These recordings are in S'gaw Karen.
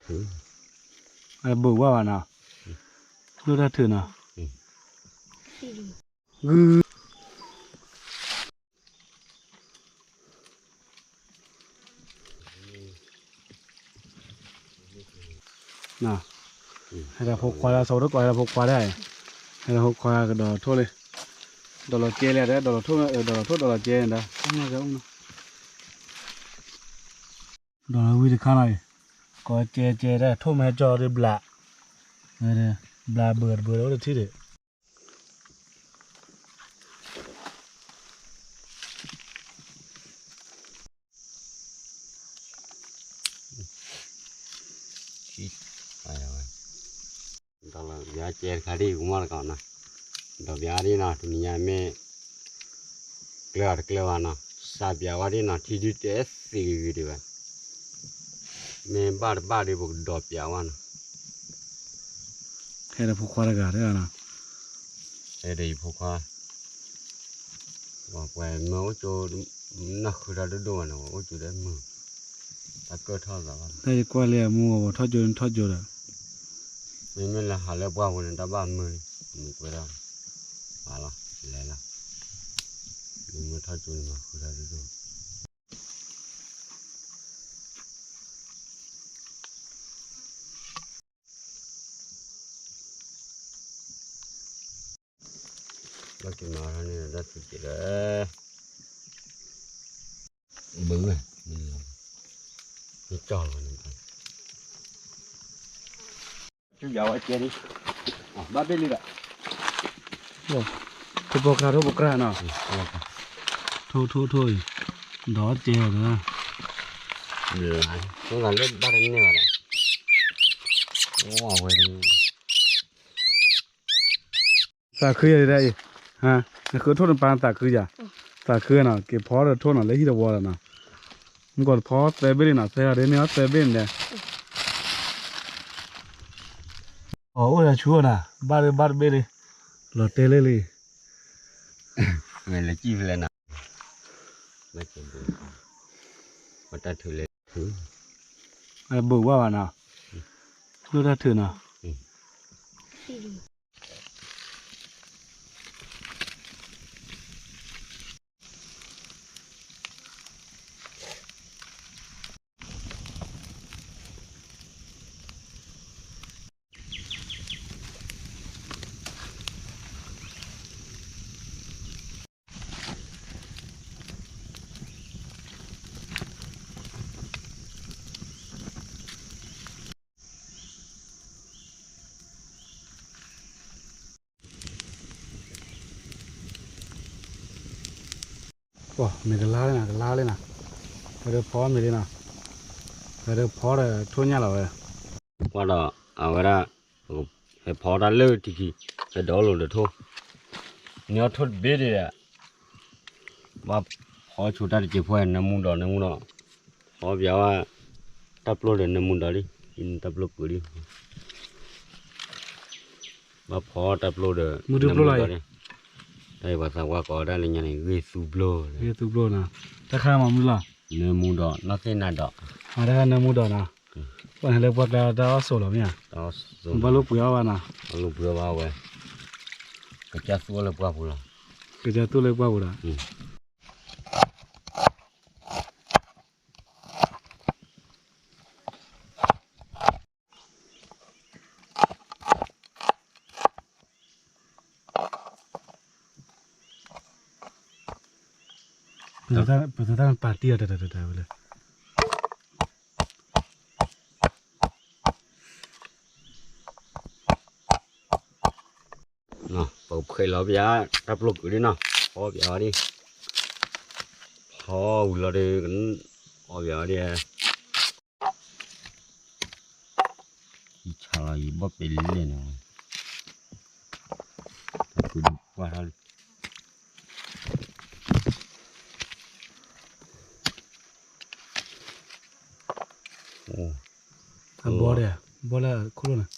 အဘုးဝါဘၣ်နီၤ, လိၣ်တၢ်ထုးနီၤ, ဂု ဟဲဒီးဖိခွါလၢ ဆီတကီး ဟဲဒီးဖိခွါဒၣ်, ဟဲဒီးဖိခွါကဒီးထိၣ်လံ, ဒီးလီၤကဲလံဒီး ဒီးလီၤထိၣ် ဒီးလီၤထိၣ်ဒီးလီၤကဲန့ၣ်ဒီး, ဒီးလီၤဝံၤတခါနီၤအံၤ, ကိးကဲကဲဒၣ် ထိၣ်မဲကၠီဒ်ဘျး, ဘျးဘၢတဘၢဒီးအိၣ်တထံၣ်ဒံး ဒီးလီၤဘၣ်ကဲတခါဒ် ကမီၣ်တကီးနီၤ, ဒီးဘၣ်ဒ်နီၤ တနံၤညါမ့ၢ် ကျၢၤအီၤတကျၢၤဘၣ်နီၤ, စးဘၣ်ဝဲဒ်နီၤ ထံဒုတဲသ့ဂ့ၤဂ့ၤဒံးဘၣ်, မ့ၢ်ဘၣ်တဘၣ်ဒီး ပကဒီးပၠးဝဲနီၤ, ဟဲဒီးဖိခွါတဂၤတဂၤနီၤ, ဟဲဒီးယဖိခွါ ပှၤမၢအိၣ်ကၠိ နၢ်ဃုထီၣ်ဒိၣ်ဒိၣ်ဘၣ်န့ၣ် အိၣ်ကၠိဒီးမုာ်, တၢ်ကၢၣ်ထီၣ်သးဘၣ်, တၢ်ယကွၢ်လံအမူအဝဲထီၣ်ကၠိန့ၣ်ထီၣ်ကၠိဒီး, မ့မ့ၢ်လၢဟးလၢပှၢ်ပူၤန့ၣ် တၢ်ဘၣ်မုာ်လံ, မုာ်ကွဲဒၣ်, ပာ်လီၤ လဲၤလီၤ, မ့မ့ၢ်ထီၣ်ကၠိန့ၣ်မၤဃုထီၣ်ဒိၣ်ဒိၣ် ဘၣ်က့ၤမၤထီၣ်န့ၣ် တၢ်သံက့ၤလၢ ဘုဝဲ, မ့ၢ်ကၠီလီၤန့ၣ်, ဆူယၤဝဲကဲဒံး, ဘၣ်ဘ့ၣ်လံဒီး, ထိၣ်ဖိကျါ ထိၣ်ဖိကျါနီၤ, ထိၣ်ထိၣ်ထိၣ်အံၤ, ဒီးကဲအီၤဒီး, ထိၣ်လၢဘၣ်တန့ၢ်ဘၣ်ဒီး, ဝဲဒၣ် သးခုယၤဒ်အံၤ, နဃုထိၣ်နပၢ်သးခုယၤ, သးခုနီၤ က့ၤဖီဒီးထိၣ်နီၤ လၢဟံၣ်တဝီဒီးနီၤ, မ့ၢ်ကီးတဖီသၢဘ့ၣ်လံနီၤ သၢဂၤဒ်န့ၢ်အီၤသၢဘ့ၣ်န့ၣ်ဒီး, အီၣ်အိၣ်ဒီးဆူအီၤနီၤ ဘၣ်ဒီးဘၣ်တဘ့ၣ်လံ, လီၤတဲာ်လံလံ, ဝဲလၢကံၣ်ဖဲလဲၣ်နီၤ, ဘၣ်က့ၤဘိး, ပတၢ်ထုးလဲၣ်, ဘိးဘၣ်ဘၣ်နီၤ, လိၣ်တၢ်ထုးနီၤ မ့ၢ်ကလါလံနီၤ ကလါလံနီၤ, ဝဲဒၣ်ဖီမ့ၤလံနီၤ, ဝဲဒၣ်ဖီဒီးထိၣ်ညၣ်လီၤဝဲ, ကွၢ်ဒီး အဝဲဒၣ် ဟဲဖီတၢ်လၢတံခံ ဟဲဒီးလိာ်ဒီးထိၣ်, န့ၢ်အီၤထိၣ်တဘ့ၣ်ဒံး, ဘၣ်ဖီဆိတၢ်တစဲးဖိ နၢမူဒီးနၢမူဒီး, ဖီပၠးဝဲ တၢ်ပျိဒီးနၢမူဒီးလံ, တၢ်ပျိပှဲၤလံ ဘၣ်ဖီတၢ်ပျိဒီး မုၢ်ဒုးပျိလီၤအံၤ, တၢ်အံၤပှၤသးဝါကိးဒၣ်လၢညါန့ၣ် ဂ့ၢ်သူဘျိ, ဂ့ၢ်သူဘျိနီၤ, တၢ်ခါမၤမုၢ်လီၤ, နၢမူဒီး နီၢ်သ့ၣ်နၤဒီး, တၢ်ခါနၢမူဒီးနီၤ, ပှၤန့ၣ်လၢပှၤကျါတၢ်အီၣ်ဆိးလီၤမ့ၢ်ဧါ, ဘၣ်လိၣ်ပှ့ၤအီၣ်ဘၣ်နီၤ, ဘၣ်လိၣ်ပှ့ၤအီၣ်ဘၣ်ဝဲ, ကစၢ်သူၣ်အီၣ်လၢပှၢ်ပူၤလီၤ, ကစၢ်သူၣ်လၢပှၢ်ပူၤဒီး ပတတၢ်ပာ်တံၢ်အီၤတတတတဝဲလၢ ပကဖှဲးလီၤပယါ တၢ်ပျိကုာ်ဒ်နီၤ ဖီပယါဝဲဒ် ဖီဝံၤလီၤဒီး အီၣ်ပယါဝဲဒ် ယဆါလီၤယဘီၣ်ပဲလဲၣ်န့ၣ် တၢ်ကုာ်ဒုးကွၢ်ထီၣ်လံ အဘီဒီး ဘီလၢခိၣ်လိၣ်န့ၣ် ပ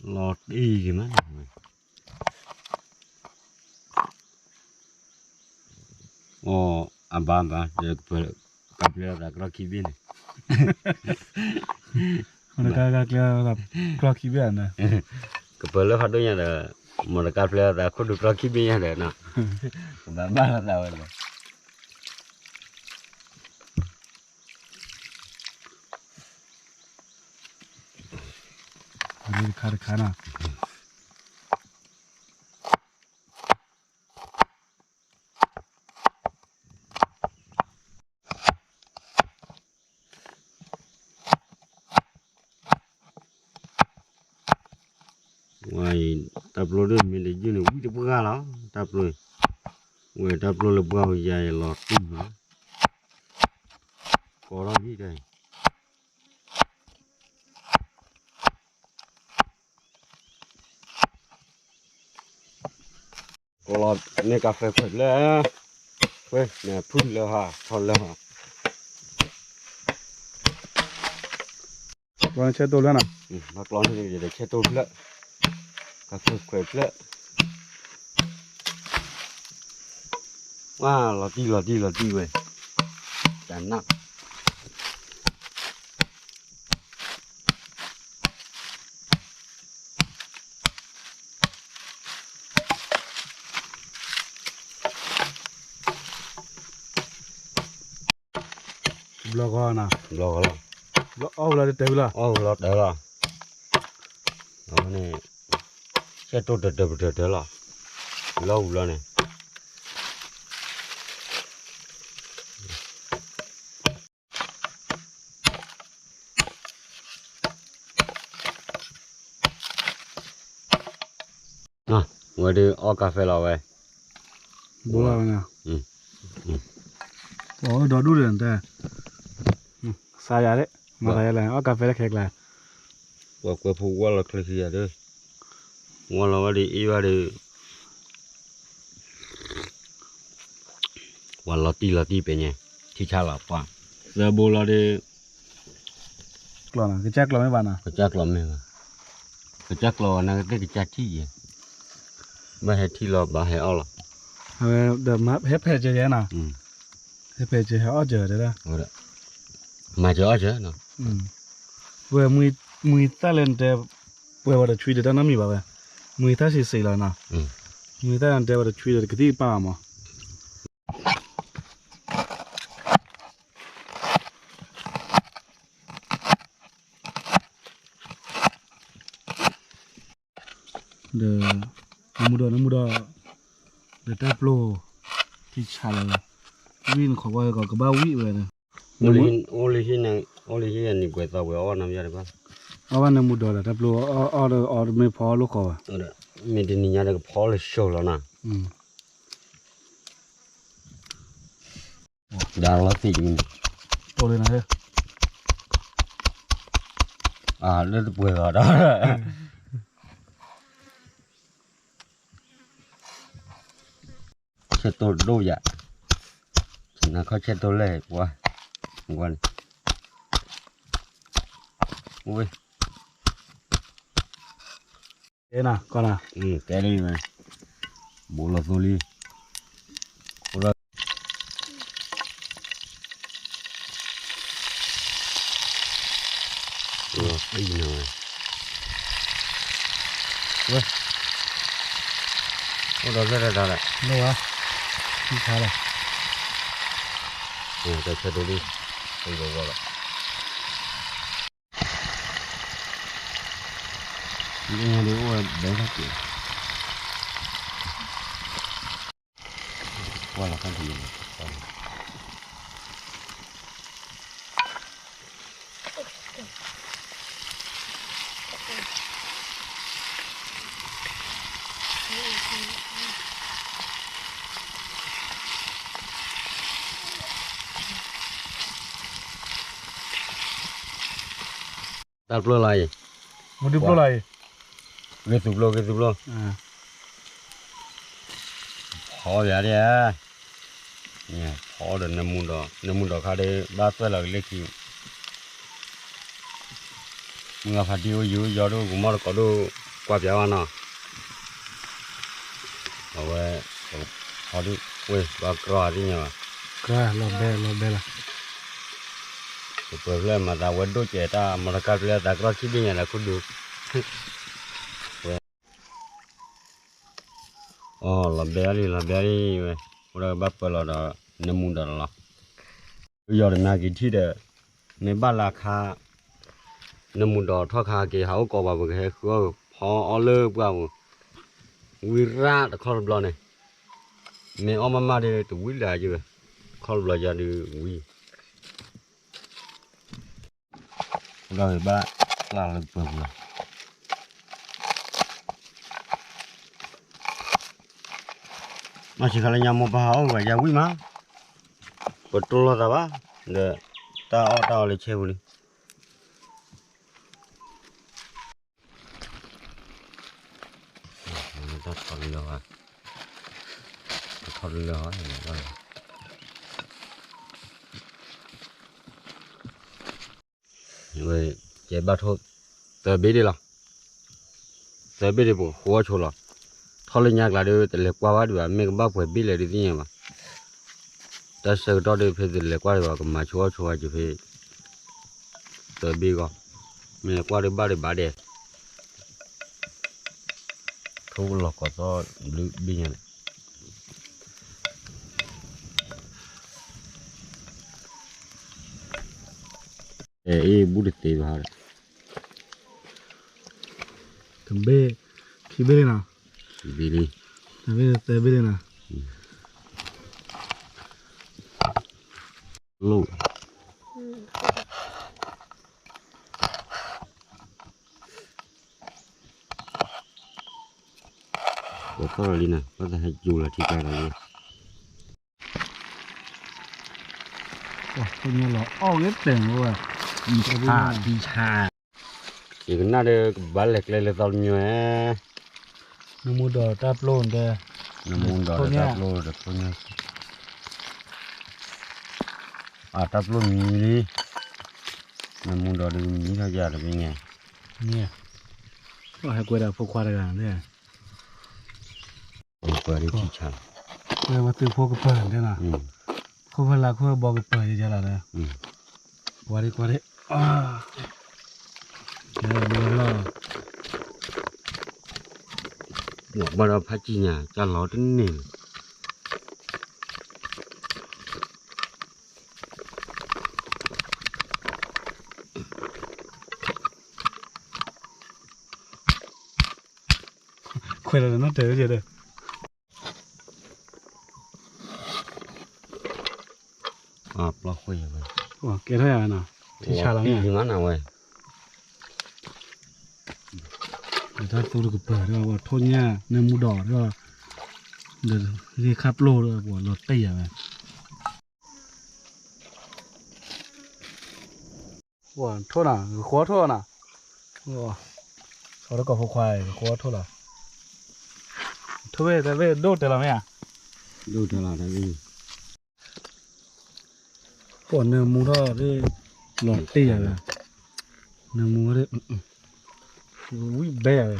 လီၤတံၢ်က့ၤမး, အိၣ်အဘၣ်ဘၣ်, ကပၢၤလၢသးကျီခံဘ့ၣ်န့ၣ်, ကပၢၤလၢဖးဒိၣ်ညါဒီး, မ့ၢ်တကါပျဲသးခိၣ်ဒူကျီခံဘ့ၣ်ညါဒီးနီၤ, ကဘၣ်ဘၣ်လီၤသးဝဲလီၤ. တခါတခါနီၤ. ဝဲအံၤ တၢ်ပျိဒ်မ့ၢ်တယုၢ်န့ၣ် ဝံၣ်တပှၢ်လီၤ, တၢ်ပျိ, ဝဲတၢ်ပျိလၢပှၢ်ပူၤယၤအံၤလီၤတူၢ်မး, ကီထီၣ်ဒံၣ်တၢ်အံၤ ကီလီၤန့ၢ်ကါဖဲခွဲးဖျၢၣ်, ခွဲးန့ၣ်ဖုၣ်လၢဟါ ထီၣ်လၢဟါ, ဘၣ်ကျီန့ၣ်ဆဲးတိၢ်ဖျၢၣ်နီၤ, ဘၣ်ကျီန့ၣ်ယဲဒီးဆဲးတိၢ်ဖျၢၣ်, ကါဖဲခွဲးဖျၢၣ်, ဝါ လီၤတံၢ်လီၤတံၢ်လီၤတံၢ်ဝဲ, တၢ်နၢ် ဘျီဃီနီၤ, ဘျီဃီလီၤ, ဘျီအီၣ်ဝံၤလီၤတတဲဝံၤလီၤ, အီၣ်ဝံၤလီၤတဲလီၤ, အဝဲန့ၣ် ဆဲးတိၢ်တတၢၢ်ပတၢၢ်တၢၢ်လီၤ, လီၤဝံၤလီၤန့ၣ် ဝဲဒၣ်အီၣ်ကါဖဲလီၤဝဲ, ဘိလီၤဝဲ, ပှၤအီၣ်ဒီဒူၣ်ဒီးတၢ်, စါယၤဒၣ်, မၤသးယၤလဲၣ် အီၣ်ကါဖဲလၢခဲကျါ, ပှၤကွဲးဖိဝါလီၤချ့ခံဂၤဒီး, ဝါလီၤဝဲဒၣ်အ့ၣ်ဘၣ်ဒီး ပှၤလီၤတံၢ်လီၤတံၢ်ပဲညါ, ထံဆါလီၤပှၢ်, သၢဘိလီၤဒီး, ကျီနီၤ ကစၢ်ကျီမ့ၢ်ဘၣ်နီၤ, ကစၢ်ကျီမ့ၢ်ဘၣ်, ကစၢ်ကျီနကသ့ၣ်ကစၢ်ထံၣ်ယဲ, ဘၣ်ဟဲထံၣ်လီၤဘၣ်ဟဲအီၣ်လီၤ, အဝဲဒီးဟဲဖဲးစၢၤယဲနီၤ, ဟဲဖဲးစၢၤဟဲအီၣ်စၢၤတဲဒၣ်, မၤစၢၤအီၣ်စၢၤနီၤ, ဝဲမှံသၣ်လၢနတဲ, ပှဲၤဝဲဒီးဆွံဒီးတၢ်နီတမံၤဘၣ်ဝဲ, မှံသၣ်စံးစံးလီၤနီၤ, မှံသၣ်နတဲဝဲဒီးဆွံဒီးတကသံၣ်ပာ်ဘၣ်မး ဒီး, နမူဒီး နမူဒီး, ဒီးတၢ်ပျိ, ထံဆါလီၤ, ဝံၣ်နခီကွၢ်ကီး ကဘၣ်ဝံၣ်ဝဲန့ၣ်, အိၣ်လၢဟံၣ်န့ၣ်, အိၣ်လၢဟံၣ်အနံၤပှဲၤသီဝဲအီၣ်နၤမယါတဘၣ်, အီၣ်ဘၣ်နမူဒီးဒီးတၢ်ပျိ, အီၣ်ဒီးအီၣ်တမ့ၢ်ဖီအီၣ်လိာ်ဃီဘၣ်, မ့ၢ်တနံၤညါဒီးကဖီလၢၡိလီၤနၤ ဒါလီၤသ့ၣ်ကမ့ၢ်, တိၢ်လၢနၤ, အလၢတပှဲၤဘၣ်ဒီး, ဆဲးတိၢ်ဒိၣ်ယၤ, နခီဆဲးတိၢ်လဲၣ်ပှၤ, ဝါန့ၣ်, ဝဲ ကဲနၤ, ကဲလံ, ဘိလီၤသိလံ, အိၣ်ဒီး, ဝဲ, အိၣ်ဒီးဖျၢၣ်တၢ်တၢ်လၢ, လိၣ်ဝဲ, ထံဆါလီၤ, တၢ်ဆဲးတိၢ်လံ, အိၣ်ဒီးဝီလီၤ လၢညါဒီးအိၣ်ဝဲဒၣ်က့ၤ, ကွၢ်လီၤခါတလီၤ, တၢ်ပျိလီၤအံၤ, မူဒုပျိလီၤအံၤ, ဂ့ၤသူပျိ ဂ့ၤသူပျိ, ဖီယၤဒ်ဧါ, ဖီဒီးနမူဒီး နမူဒီးခါဒီး ဘၣ်သွဲၣ်လီၤကလၢခံ, မုၢ်ဂၤဖးဒံအိၣ်ယိာ်ယိာ်ဒိၣ် ကမီၣ်တကိးဒိၣ်, ကွၢ်ပၠးဝဲနီၤ, အဝဲ, ဟီဒုး, ဝဲဘၣ်ကြီသ့ၣ်ညါဘၣ်, လီၤဘဲလီၤဘဲလီၤ, ပပှဲၤဖျဲၣ်မၤသးဝဲဒိၣ်ကဲးတၢ်မီတကါဖျဲၣ်သးကြီခံဘ့ၣ်ညါလၢခိၣ်ဒူ ဝဲ, အီ လီၤဘဲလံ လီၤဘဲလံဝဲ, အိၣ်ဒၣ်ကဘၣ်ပၢလီၤဒီး နၢမူဒီးလီၤ, ယီၤတမၤက့ၤထံၣ်ဒီး, မ့ၢ်ဘၣ်လၢခါ, နၢမူဒီးထီၣ်ခါက့ၤ ဟးအိၣ်ကိးပှၤပကဟဲဃုအီၣ်ဖီအီၣ်လၢပှၢ်ပူၤ, ဝံရၣ်တခီတဘျီန့ၣ်, မ့ၢ်အီၣ်မးမးဒီးတဝံလၢၤက့ၤဝဲ, ခီတဘျီယၤဒုးဝံ အိၣ်ဒၣ်ဝဲဘၣ်ကျၢ်လၢပှၢ်ပူၤလီၤ, မ့ၢ်ဆံးခါလၢညါမိၢ်ပၢ်ဟးအိၣ်ဝဲယၤဝံမး, ပတိၢ်လိာ်သးဘၣ်, ဒီးတၢ်အီၣ်တၢ်အီလၢဆဲပူၤလံ တၢ်ထီၣ်လၢ, တၢ်ထီၣ်လၢ, ဝဲ, ကဲဘၣ်ထီၣ်, သၢဘ့ၣ်ဒံးလီၤ, သၢဘ့ၣ်ဒံးပကဃုအီၣ်ဆိလီၤ, ထီၣ်လၢညါကျါဒီး တလဲၤကွၢ်ဘၣ်ဒံးဘၣ် မ့ၢ်ကဘၣ်ပှဲၤဘ့ၣ်လဲၣ်ဒုးသ့ၣ်ညါဘၣ်, တၢ်ဆၢကတီၢ်ဒီးဖဲတလဲၤကွၢ်ဒံးဘၣ် ကမၤဆိအီၣ်ဆိဝဲက့ၤဖဲ သၢဘ့ၣ်ဂီၢ်, မ့ၢ်လဲၤကွၢ်ဒီးဘၣ်ဒံးဘၣ်ဒဲး ထိၣ်လီၤကီးသီၣ်ဘျုးဘ့ၣ်ညါန့ၣ်, အဲ အ့ၣ် ဘူးတသ့ဘၣ်ဒီး, တဘ့ၣ်, ခံဘ့ၣ်လံနီၤ, ဘ့ၣ်လံ, တဘ့ၣ်သၢဘ့ၣ်လံနီၤ, လိၣ် ပသီၣ်လီၤလံနီၤ ဘၣ်သးဟဲကၠူလီၤထံကျါဒီးလံ, လီၤအီၣ်ဂ့ၤတဲာ်ဝဲ, ယကနၣ်ဒီးကဘၣ်လဲၤကျဲလၢသီတမံၤဝဲ, နမူဒီးတၢ်ပျိၢ်ဒီး, နမူဒီးတၢ်ပျိၢ်ဒီး, အတၢ်ပျိၢ်မံလံ, နမူဒီးဒုးမံထီၣ်ယၤတမံၤညါ, န့ၣ်, ဟဲကွဲးဒီးဖိခွါတဂၤန့ၣ် ပှၤဒ်ထံဆး, ဝဲသုဖိကပၢၢ်န့ၣ်လီၤ, ခိၣ်ဖၢလၢခိၣ်ဘီကပၢၢ်ယဲလီၤဒီး, ကွၢ်ဒံးကွၢ်ဒံး, လီၤ, ဘၣ်ဒီးဖးကံၢ်ညါ ကၢ်လီၤတန့ၢ်လီၤ, ခွဲးလီၤနီၢ်တၢၤဝဲဒီး, ပျီၢ်ဃ့ၢ်ဝဲ, ကဲထီၣ်ယၤဝဲနီၤ ထံဆးလီၤန့ၣ်, တၢ်သူတကပၤဒီး ပှၤထိၣ်ညၣ် နၢမူဒီးဒီး, ဒီးခါပျိၢ်ဒီး ပှၤလီၤတံၢ်ယၤဝဲ ထိၣ်နၤ ကဃီထိၣ်နၤ, ဆီတကိးဖိခွါ ကဃီထိၣ်လီၤ, ထိၣ်ဝဲတၢ်ဝဲဒိၣ်တဲလီၤမ့ၢ်ဧါ, ဒိၣ်တဲလီၤတၢ်ဝဲ, ပှၤနၢမူထီၣ် လီၤတံၢ်ယၤဝဲ, နၢမူဝဲ, ဝံၣ်ဘဲယၤဝဲ,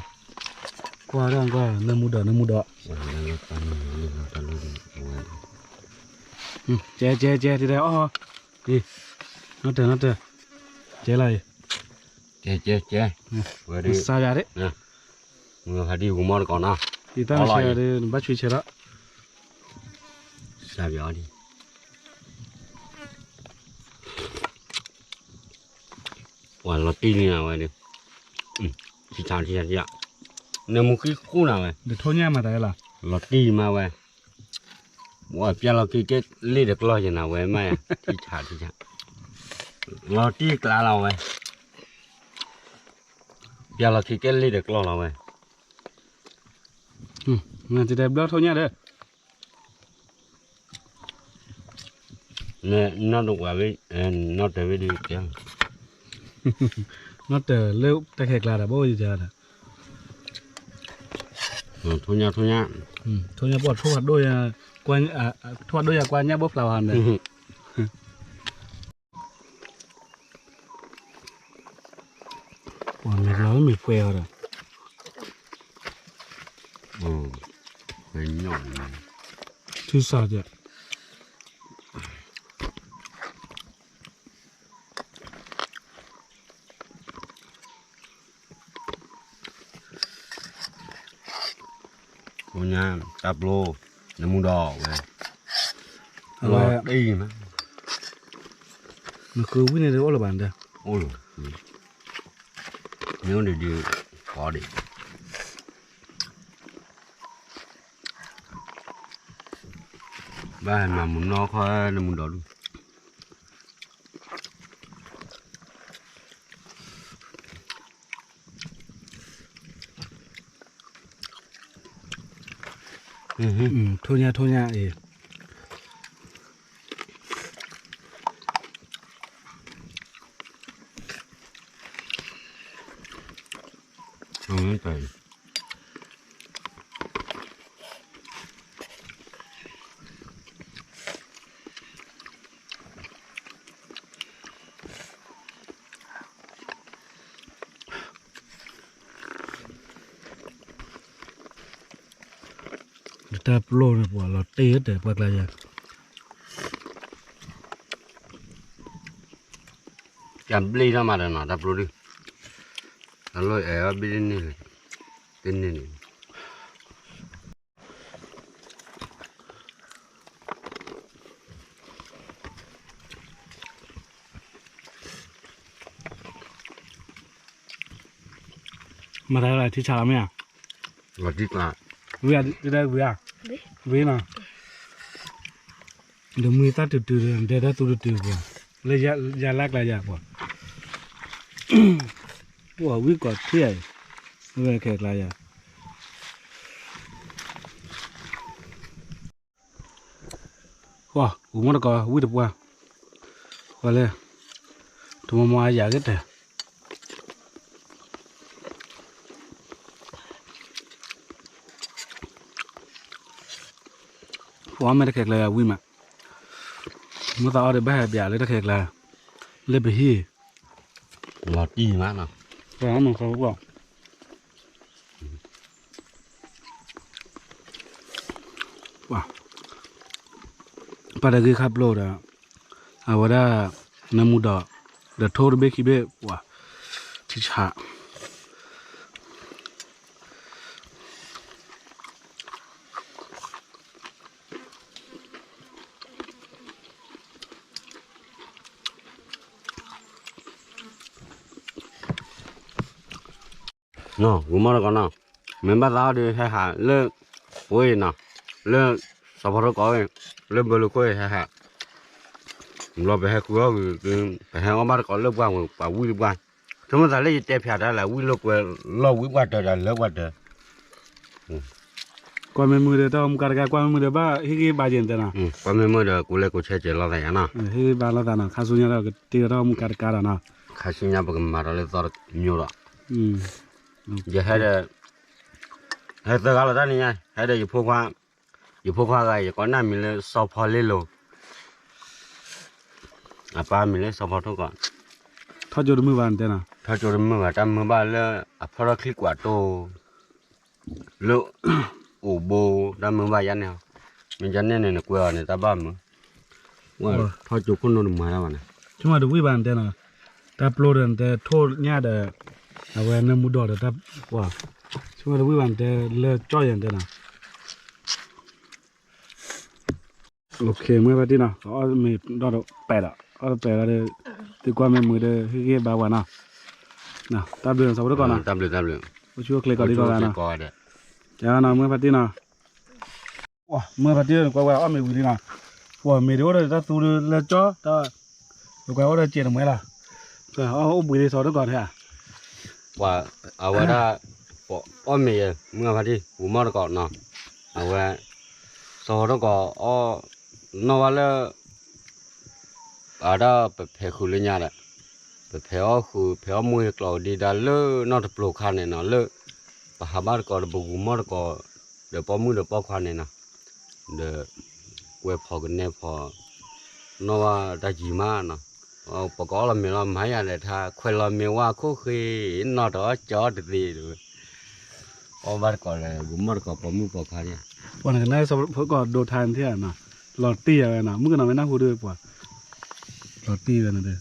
ကွၢ်ဒီးကွၢ် နၢမူဒီး နၢမူဒီး, ကဲ ကဲ ကဲ တဲတဲအီၣ်, နီၢ်တၢၤ နီၢ်တၢၤ, ကဲလီၤအံၤ, ကဲ ကဲ ကဲ, ဝဲဒၣ်, စါယၤဒၣ်, မုၢ်ဟါဒံၣ်ဂူၤမီၢ်တကိးနီၤ, ယတၢ်မဆဲးဒီး နဘၣ်ဆွံဆဲးထီၣ်, စါယၤဒၣ် ပှၤလီၤတံၢ်န့ၣ်ဝဲဒီး, ထံဆး ထံဆး ထံဆး, နၢမူဃံဃူနၤဝဲ, လီၤတံၢ်မးဝဲ, ပှၤပျဲလီၤခံကဲလ့ၣ်တကျီၢ်ယနၤဝဲမး, ထံဆး ထံဆး, လီၤတံၢ်ကျါလီၤဝဲ, ပျဲလီၤခံကဲလ့ၣ်တကျီၢ်လီၤဝဲ, တဲဘျီထိၣ်ညၣ်ဒီး နီၢ်တဝၤဝဲ, နီၢ်တၢၤဝဲဒၣ်ကဲ, နီၢ်တၢၤလၢတၢ်ခဲကျါဒီး ဘၣ်အိၣ်ယၤဒီး, ထိၣ်ညၣ် ထိၣ်ညၣ်, ထိၣ်ညၣ်ပှၤထိၣ်ဖးဒိၣ်ယၤ, ထိၣ်ဖးဒိၣ်ယၤကွၢ်ညၣ်ဘိဖျါဝဲန့ၣ် ပှၤမ့ၢ်လီၤမ့ၢ်ပှဲၤအီၤဒီး, အ ဖဲညီၣ်န့ၣ် ထူစၢ်ယဲၢ် အညါ တၢ်ပျိ နမူဒီးဝဲ အဝဲ အံၤမး နဃုဝံၣ်န့ၣ်ဒီးအိၣ်လၢၤဘၣ်နတဲ အိၣ်လၢၤ မ့ၢ်အိၣ်ဒံးဒံး ကိးဒံး ဘၣ်ဟဲမၤမူနီၢ်ခီ နမူဒီးဒူၣ် ထိၣ်ညၣ်ထိၣ်ညၣ်အံၤ တၢ်ပျိန့ၣ် ပှၤလီၤတ့ၢ်တဲပှၤကျါယၤ တၢ်ဘျ့ထီၣ်မးဒီးနီၤ တၢ်ပျိဒုး တၢ်လီၢ်အဲၣ်အီၤဘ့ၣ်တန့ၢ်လၢၤ တန့ၢ်န့ၣ် မၤတၢ်လၢထံဆးလီၤမ့ၢ်ဧါ လီၤတံၢ်ကျါ ဝံၤဧါ တဒၢဝံၤဧါ ဝံၤနီၤ ဒီးမုၢ်သၣ်တုၤတုၤဒီး ဒဲတၢ်သူတတုၤပှၤ လၢယၤလၢကျါယၤပှၤ ပှၤဝံၣ်ကီးထံၣ်ဧါ ဝဲခဲကျါယၤ ပှၤ ဂူၤမီၢ်တကိး ဝံၣ်တပှၢ် ပှၤလဲၣ် တမီၤမီၤအယၤက့ၤတဲ ပှၤမ့ၢ်တခဲကျါယၤဝံၣ်မး မုၢ်သးအီၣ်ဒီးဘၣ်ဟဲပၠးလၢတခဲကျါ လၢပဟံၣ် လီၤတံၢ်မးနီၤ ပှၤမ့ၢ် ပှၤ ပာ်တဂ့ၤခါပျိဒီး အဝဲဒၣ် နၢမူဒီး ဒီးထိၣ်တဘ့ၣ်ခံဘ့ၣ် ပှၤ ထံဆး နီၤ ဂူၤမီၢ်တကိးနီၤ မ့ၢ်ဘၣ်သးအီၤဒီးဟဲဟးလၢ ဝဲအံၤနီၤ လၢ စီၤဖီထိၣ်ကီးဝဲ လၢဘၢလိာ်ခိၣ်အံၤဟဲဟး ဘျီပဟဲဃုအီၣ်ဂ့ၤ ပဟဲအီၣ်ဘၣ်တကိးလၢပှၢ်ဝဲ ပှၤဝံၣ်တပှၢ် ဆိကမိၣ်သးလၢယတဲဖျါတၢ်လၢ ဝံၣ်လိာ်ကွဲလီၢ်ဝံၣ်ပှၢ်တၢၢ်ဒီးလၢပှၢ်တၢၢ် ကွၢ်မ့ၢ်မုာ်ဒီး တၢ်အိၣ်မူကါတကါ ကွၢ်မ့ၢ်မုာ်ဒီး ဘၣ်ဟ့ၣ်ဂံၢ်ဘါယဲၢ်နတဲနီၤ ကွၢ်မ့ၢ်မုာ်ဒီး ကူလဲကူဆဲးကဲးလိာ်သးယၤနီၤ ဟ့ၣ်ဂံၢ်ဘါလိာ်သးနီၤ ခါဆူညါဒီး ကတ့ဒီးတၢ်အိၣ်မူကါတကါဒီးနီၤ ခါဆူညါပကမၤဒီးလၢသီတမျိုးဒီး ယဟဲဒီး ဟဲသၢဂၤလီၤတၢ်န့ၣ်ညါ ဟဲဒီးယဖိခွါ ယဖိခွါဂၤ ယကိးနၢ်မံၤလၢစီၤဖီလ့လိၤ အပၢ်မံၤလၢစီၤဖီထိၣ်ကီး ထီၣ်ကၠိတမုာ်ဘၣ်နတဲနီၤ ထီၣ်ကၠိတမုာ်ဘၣ် တၢ်မုာ်ဘၣ်လၢအဖီထီၣ်ချံကွၢ်တိၢ် လၢ အိၣ်ဘိ တၢ်မုာ်ဘၣ်ယါန့ၣ် မ့ၢ်ယါန့ၣ်န့ၣ် နကွဲးအီၤန့ၣ် တၢ်ဘၣ်မုာ် ထီၣ်ကၠိခိၣ်နူာ်တမၤတၢ်ဘၣ်န့ၣ် ဆိကမိၣ်တဝံၣ်ဘၣ်နတဲနီၤ တၢ်ပျိဒီးနတဲထိၣ်ညၣ်ဒီး အဝဲနၢမူဒီးဒီးတၢ်ပှၤ ဆိကမိၣ်တဝံၣ်ဘၣ်နတဲ လၢကၠီၣ်ယဲၢ်နတဲနီၤ မုၢ်ဖါတံၢ်နီၤ အီၣ်မ့ၤဒီးပဲာ်ဒီး အီၣ်ပဲာ်ဒီး သုကွၢ်မ့ၢ်မုာ်ဒီး ဟ့ၣ်ဂံၢ်ဘါပှၤနီၤ တၢ်ဘျုးစီၤဖိထိၣ်ကီးနီၤ အိၣ်ဆူၣ်အိၣ်ချ့ကိးဒံကိးဂၤနီၤ ကဲနီၤ မုၢ်ဖါတံၢ်နီၤ မုၢ်ဖါတံၢ်ကွၢ်ဝဲအီၣ်မ့ၤဝံၤလံနီၤ ပှၤမ့ၤဒ်အိၣ်ဒီးတၢ်သူလၢကၠီၣ် တၢ် ပကွၢ်အိၣ်ဒီးစဲးတမှဲလီၤ အိၣ်ဘှံးလံစီၤထိၣ်ကီးန့ၣ် ပှၤအဝဲဒၣ် ပအီၣ်မ့ၤယဲၢ် မုၢ်ဖါတံၢ် ဂူၤမီၢ်တကိးနီၤ အဝဲ စီၤထိၣ်ကီးအီၣ် နီၢ်ဝဲလၢ အဒၣ်ပဖဲးဃုာ်လၢညါဒီး ပဖဲးအီၣ်ဃုာ် ဖဲးအီၣ်မူကျီၤဒံးဒၣ်လၢနီၢ်တပျိၤခါန့ၣ်နီၤ လၢ ပဟးဘၣ်တကိးဒီးပဂူၤမီၢ်တကိး ဒီးပိာ်မုၣ်ဒီးပိာ်ခွါန့ၣ်နီၤ ဒီး ကွဲးဖီၣ်ကနဲဖီၣ် နီၢ်ဝဲတၢ်ယံၤမးနီၤ ပကအီၣ်လီၤမ့ၤလီၤမၤယၤဒီးထါ ခွဲးလီၤမ့ၤဝဲခိၣ်ဃ့ နီၢ်တအီၣ်ကၠီတသ့တဝဲ အီၣ်ဘၣ်တကိးလၢ ဂုၤမီၢ်တကိး ပိာ်မုၣ်ပိာ်ခွါန့ၣ်, ပှၤနကနၣ် စီၤဖိကီၢ်ဒိထါန့ၣ်ဧါနီၤ, လီၤတံၢ်ယၤဝဲနီၤ, မုၣ်ကနီၤမ့ၢ်နၢ်ဟူဒ်ပှၤ, လီၤတံၢ်ဝဲန့ၣ်ဒီး,